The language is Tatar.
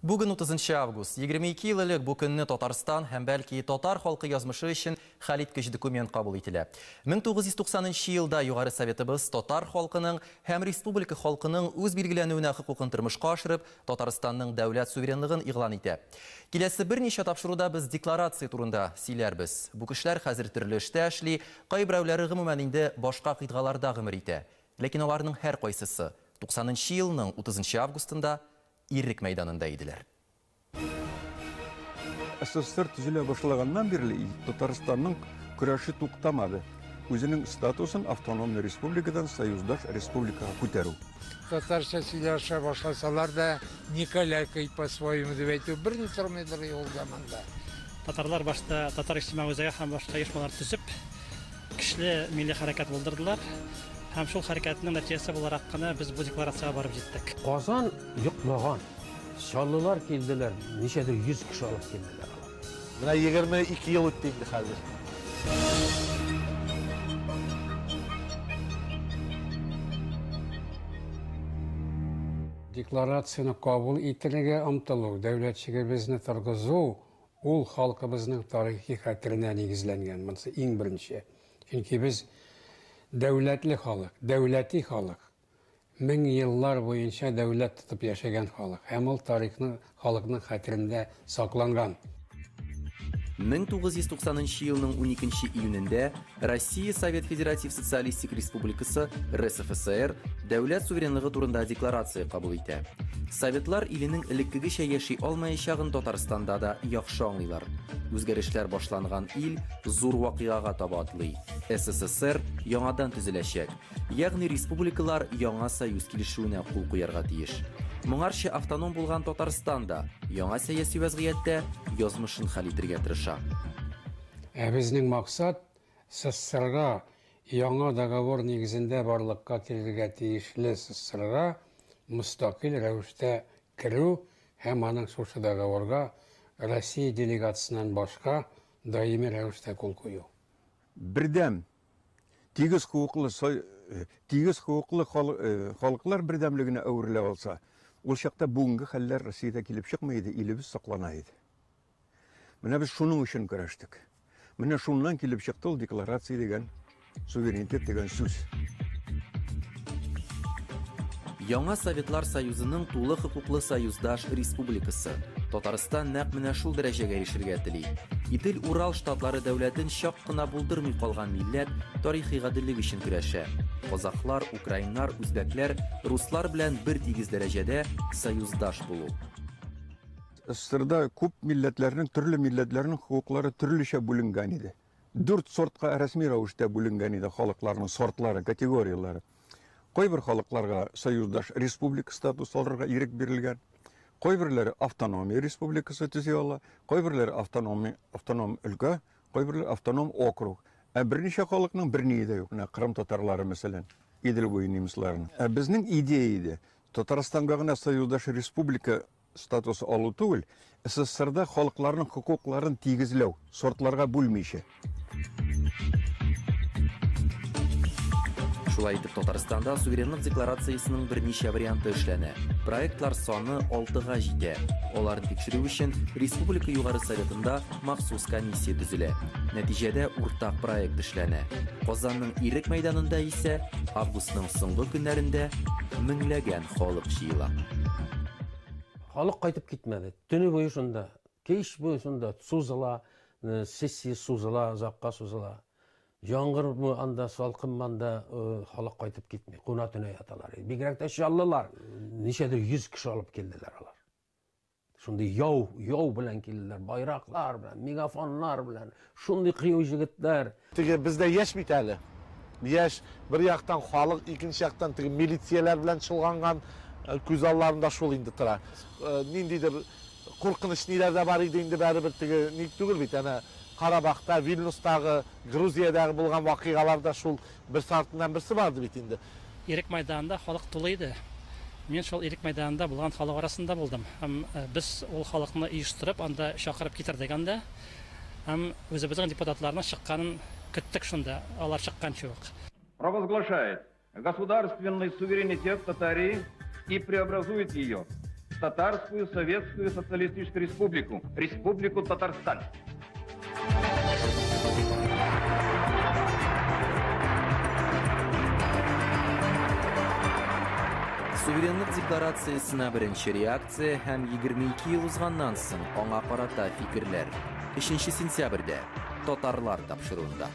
Бүген 30 август. 22 ел элек бу көнне Татарстан һәм бәлки татар халкы язмышы өчен хәлиткеч документ кабул ителә. 1990 елда Югары Советыбыз татар халкының һәм республика халкының үз билгеләнүенә хокукын тормышка ашырып, Татарстанның дәүләт суверенлыгын игълан итә. Киләсе берничә тапшыруда без декларация турында сөйләрбез. Бу кешеләр хәзер төрле эштә эшли, кайберәүләре гомумән инде башка кыйтгаларда гомер итә. Ләкин аларның һәркайсысы 90 елның 30 августында Ирек мәйданында иделәр. СССР төзелә башлаганнан бирле Татарстанның көрәше туктамады. Үзенең статусын автономный республикадан союздаш республикага күтәрү. Татарча сөйләшә башласалар да, не калякай по-своему дип әйтү берни тормыйдыр ул заманда. Татарлар башта Татар иҗтимагый үзәге һәм башка оешмалар төзеп, көчле милли хәрәкәт булдырдылар. Һәм шул хәрәкәтнең нәтиҗәсе буларак кына без бу декларациягә барып җиттек. Казан йоклаган. Чаллылар килделәр, ничәдер 100 кеше алып килделәр алар. Менә 22 ел үтте инде хәзер. Декларацияне кабул итәргә омтылу, дәүләтчегебезне торгызу, ул халкыбызның тарихи хәтеренә нигезләнгән. Монысы иң беренче. Чөнки без дәүләтле халык, дәүләти халык. Мең еллар буенча дәүләт тотып яшәгән халык. Һәм ул тарихны халыкның хәтерендә сакланган. 1990 елның 12 июнендә Россия Совет Федератив Социалистик Республикасы РСФСР дәүләт суверенлыгы турында декларация кабул итә. Советлар иленең элеккегечә яши алмаячагын Татарстанда да яхшы аңлыйлар. Үзгәрешләр башланган ил зур вакыйгага таба атлый. СССР яңадан төзеләчәк. Ягъни республикалар яңа союз килешүенә кул куярга тиеш. Моңарчы автоном булган Татарстан да яңа сәяси вәзгыятьтә язмышын хәл итәргә тырыша. Ә безнең максат СССРга яңа договор нигезендә барлыкка килергә тиешле СССРга мөстәкыйль рәвештә керү һәм аның шушы договорга Россия делегациясеннән башка даими рәвештә кул кую. Бердәм, тигез хокуклы тигез хокуклы халыклар бердәмлегенә әверелә алса, ул чакта бүгенге хәлләр Россиядә килеп чыкмый иде, илебез саклана иде. Менә без шуның өчен көрәштек. Менә шуннан килеп чыкты ул декларация дигән, суверенитет дигән сүз. Яңа Советлар Союзының тулы хокуклы союздаш республикасы. Татарстан нәкъ менә шул дәрәҗәгә ирешергә тели. Идел-Урал штатлары дәүләтен чак кына булдырмый калган милләт тарихи гаделлек өчен көрәшә. Казахлар, украиннар, үзбәкләр, руслар белән бер тигез дәрәҗәдә союздаш булу. СССРда күп милләтләрнең, төрле милләтләрнең хокуклары төрлечә бүленгән иде. 4 сортка рәсми рәвештә бүленгән иде халыкларның сортлары, категорияләре. Кайбер халыкларга союздаш республика статусы алырга ирек бирелгән. Кайберләре автономия республикасы төзи ала, кайберләре автономия, автоном өлкә, кайберләре автоном округ. Ә берничә халыкның берние дә юк. Менә Кырым татарлары мәсәлән, Идел буе немецларының. Ә безнең идея иде, Татарстанга гына союздаш республика статусы алу түгел, СССРда халыкларның хокукларын тигезләү, сортларга бүлмичә. Шулай итеп, Татарстанда суверенлык декларациясенең берничә варианты эшләнә. Проектлар саны 6-га җитә. Аларны тикшерү өчен Республика Югары Советында махсус комиссия төзелә. Нәтиҗәдә уртак проект эшләнә. Казанның Ирек мәйданында исә августның соңгы көннәрендә меңләгән халык җыела. Халык кайтып китмәде. Төне буе шунда, кич буе шунда сузыла, сессия сузыла, озакка сузыла. Яңгырмы анда, салкынмы анда, халык кайтып китми. Куна төнә яталар. Бигрәк тә чаллылар. Ничәдер 100 кеше алып килделәр алар. Шундый яу, яу белән килделәр, байраклар белән, мегафоннар белән. Шундый кыю җегетләр. Теге бездә яшь бит әле. Яшь, бер яктан халык, икенче яктан теге милицияләр белән чолганган, күз алларында шул инде тора. Ниндидер куркыныч ниләр дә бар иде инде бәрібір теге ник түгел бит. Әнә Карабахта, Вильнюстагы, Грузиядәге булган вакыйгалар да шул берсе артыннан берсе барды бит инде. Ирек майданында халык тулы иде. Мин шул Ирек майданында булган халык арасында булдым. Һәм без ул халыкны оештырып, анда чакырып китердек анда. Һәм үзебезнең депутатларның чыкканын көттек шунда, алар чыкканчы ук. Провозглашает государственный суверенитет Татарии и преобразует ее в Татарскую Советскую Социалистическую Республику, Республику Татарстан. Суверенлык декларациясенә беренче реакция һәм 22 ел узганнан соң аңа карата фикерләр. 3 сентябрьдә Татарлар тапшыруында.